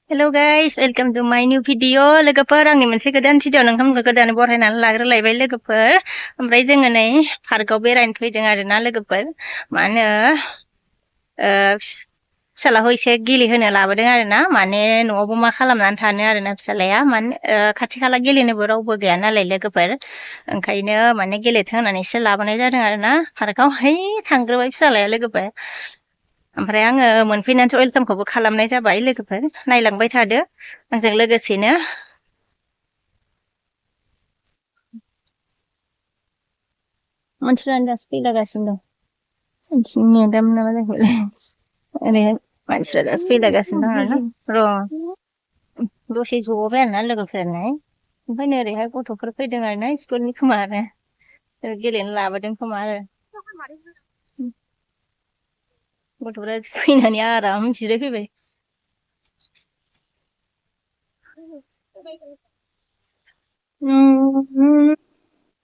Hello guys, welcome to my new video. लोगोफोर आंनि मोनसे गोदान भिडिअ नोंथांमोनखौ गोदानै बरायनानै लाग्रोलायबाय लोगोफोर। ओमफ्राय जोङो नै पार्कआव बेरायनो फैदों आरोना लोगोफोर। मानो फिसालाखौ एसे गेलेहोनो लाबोदों आरोना। माने न'आवबो मा खालामनानै थानो आरोना फिसालाया। माने खाथि खाला गेलेनोबो रावबो गैया नालाय लोगोफोर। ओंखायनो माने गेलेथों होननानैसो लाबोनाय जादों आरोना पार्कआव। है थांग्रोबाय फिसालाया लोगोफोर। ओमफ्राय आङो मोनफैनानैसो वेलकामखौबो खालामनाय जाबाय लोगोफोर। नायलांबाय थादो आंजों लोगोसेनो। मानसिफ्रानो दासो फैलागासिनो दं। मेदाम नामा जाखोलै ओरै मानसिफ्रा दासो फैलागासिनो दं आरोना। र' दसे ज'बाय आरोना लोगोफोरनाय। ओमफ्राय ओरैहाय गथ'फोर फैदों आरोना स्कुलनि खोमा आरो गेलेनो लाबोदों खोमा आरो। गथ'फ्रा फैनानै आराम जिरायफैबाय।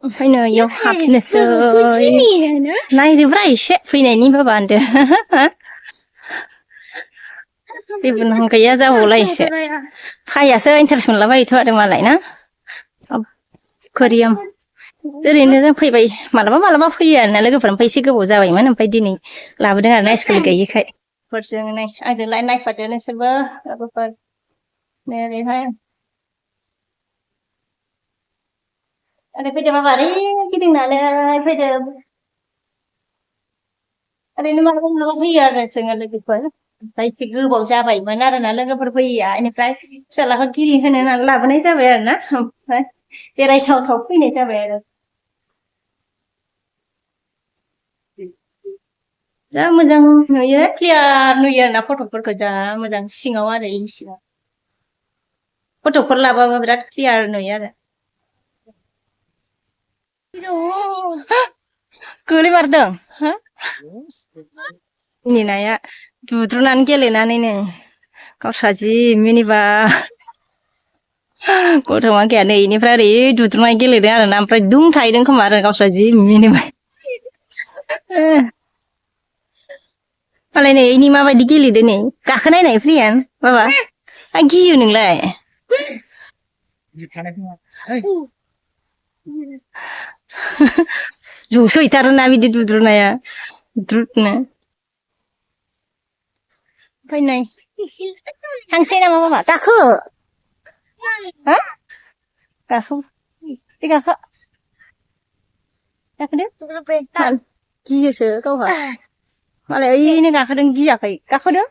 ओमफ्राय नै इयाव हाबफिननोसै नायदोब्रा एसे फैनायनि बाबा होनदो। जेबो गैया जाबावलायसो फायासो इन्टारेस्ट मोनलाबायोथ' आरो मालाय ना कोरियाम ओरैनो जों फैबाय मालाबा मालाबा फैयो आरोना लोगोफोर। ओमफ्राय एसे गोबाव जाबायमोन ओमफ्राय दिनै लाबोदों आरोना स्कुल गैयिखाय। फोरजों आंजोंलाय नायफादो नोंसोरबो लोगोफोर। ओरैहाय ओरै फैदो बाबा ओरै गिदिंनानै फैदो। ओरैनो मालाबा मालाबा फैयो आरो जोङो लोगोफोर। ओमफ्राय एसे गोबाव जाबायमोन आरोना लोगोफोर फैया। बेनिफ्राय फिसालाखौ गेलेहोनो होननानै लाबोनाय जाबाय आरोना। ओमफ्राय बेरायथावथाव फैनाय जाबाय आरो। जा मोजां नुयो क्लियार नुयो आरोना फट'फोरखौ जा मोजां सिङाव आरो इ सिङाव फट'फोर लाबाबो बिराद क्लियार नुयो आरो। गोलैमारदों हो मिनिनाया दुद्रुनानै गेलेनानैनो गावस्रा जि मिनिबा गथ'मा गैया नै इनिफ्राय ओरै दुद्रुनाय गेलेदों आरोना। ओमफ्राय दुम थाहैदों खोमा आरो गावस्रा जि मिनिबाय। मालाय नै इनि माबायदि गेलेदो नै गाखोनायनाय फ्रियान बाबा गियो नोंलाय। जसो हैथारोना बिदि दुद्रुनाया द्रुदनो। ओमफ्राय नै थांसै नामा बाबा गाखो हा गाखो दे गाखो गाखोदो गियोसो गावहा मालाय ओइनो गाखोदों गियाखै गाखोदो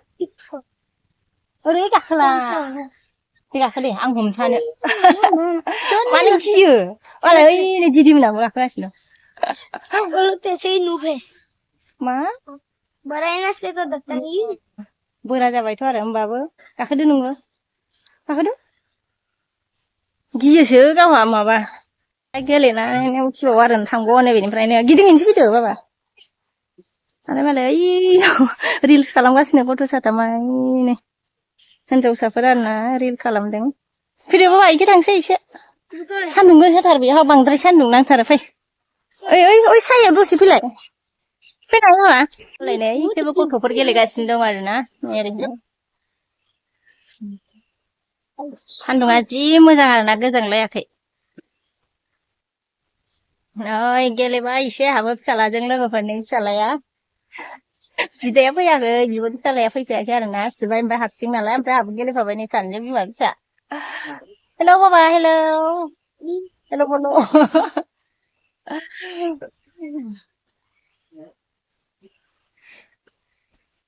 ओरै गाखोला दे गाखो दे आं हमथानो मानो गियो मालाय ओइनो दिदिमोनाबो गाखोगासिनो मा बोरा जाबायथ' आरो होमबाबो गाखोदो नोङो गाखोदो गियोसो गावहा माबा गेलेनानै उथिबावो आरो थांबावो बेनिफ्रायनो गिदिंहैनोसै फैदो बाबा आरो मालाय ओइयाव रिल्स खालामगासिनो गथ' साथामानो हिनजावसाफोर आरोना रिल खालामदों। फैदो बाबा इखै थांसै एसे सान्दुं गोसाथार बेयाव बांद्राय सान्दुं नांथारो फै ओइ ओइ ओइ सायाव दसे फैलाय फैनानै बाबा ओरैनो इखैबो गथ'फोर गेलेगासिनो दं आरोना ओरैनो सान्दुङा जि मोजां आरोना गोजांलायाखै। नै गेलेबाय एसे आंहाबो फिसालाजों लोगोफोरनि फिसालाया बिदाया फैयाखै बिब'नि फिसालाया फैफायाखै आरोना सिबाय ओमफ्राय हारसिं नालाय ओमफ्राय आंहाबो गेलेफाबाय नै सानैजों बिमा फिसा। हेलौ बाबा हेलौ हेलौ बड'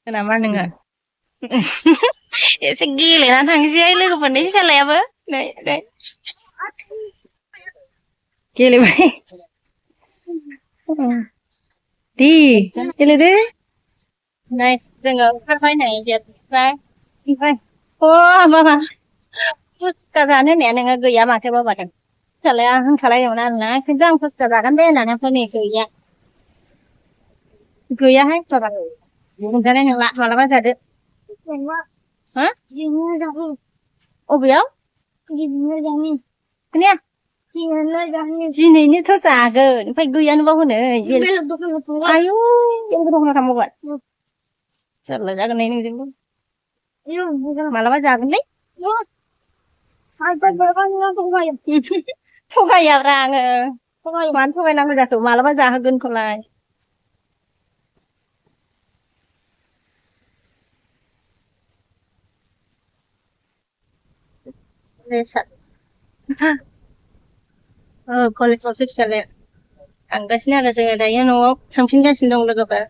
नामा नोङो एसे गेलेना थांसै लोगोफोरनि फिसालायाबो नै नै गेलेबाय दे गेलेदो नै जोङो ओंखारबाय नै गेटनिफ्राय ओमफ्राय अ बाबा फुसका जानो होननाया नोङो गैया माथो बाबा फिसालाया होनखालायोमोन आरोना खिन्थु आं फुसका जागोन दे होननानै ओमफ्राय नै गैया गैयाहाय बाबा मोनजानाय नंला मालाबा जादो हा अबेयाव खोनाया दिनैनोथ' जागोन ओमफ्राय गैयानोबा हनै आयु बेलेग दखानाव थांबावगोन जारला जागोन नोंजोंबो मालाबा जागोनलै थगायाब्रा आङो मानो थगायनांगौ जाखो मालाबा जाहोगोनखौलाय कलेजावसो फिसालाया थांगासिनो आरो जोङो दायो न'आव थांफिनगासिनो दं लोगोफोर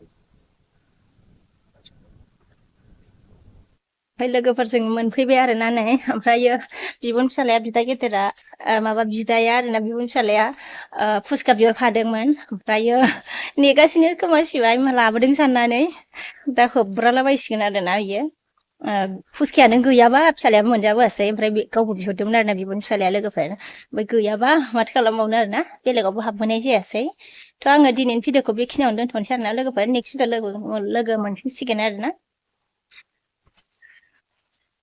ओमफ्राय लोगोफोरजों मोनफैबाय आरोना नै ओमफ्रायो बिबुं फिसालाया बिदा गेदेरा माबा बिदाया आरोना बिबुं फिसालाया फुसखा बिहर खादोंमोन ओमफ्रायो नेगासिनो खोमा सिबाय लाबोदों साननानै दा होब्रालाबायसिगोन आरोना बियो फुसखायानो गैयाबा फिसालायाबो मोनजाबोआसै ओमफ्राय गावबो बिहरदोंमोन आरोना बिबुं फिसालाया लोगोफोर ओमफ्राय गैयाबा माथो खालामबावनो आरोना बेलेगावबो हाबबोनाय जायासै थ' आङो दिनैनि भिडिअखौ बेखिनियावनो दोनथ'नोसै आरोना लोगोफोर नेक्स्ट भिडिअ लोगो मोनफिनसिगोन आरोना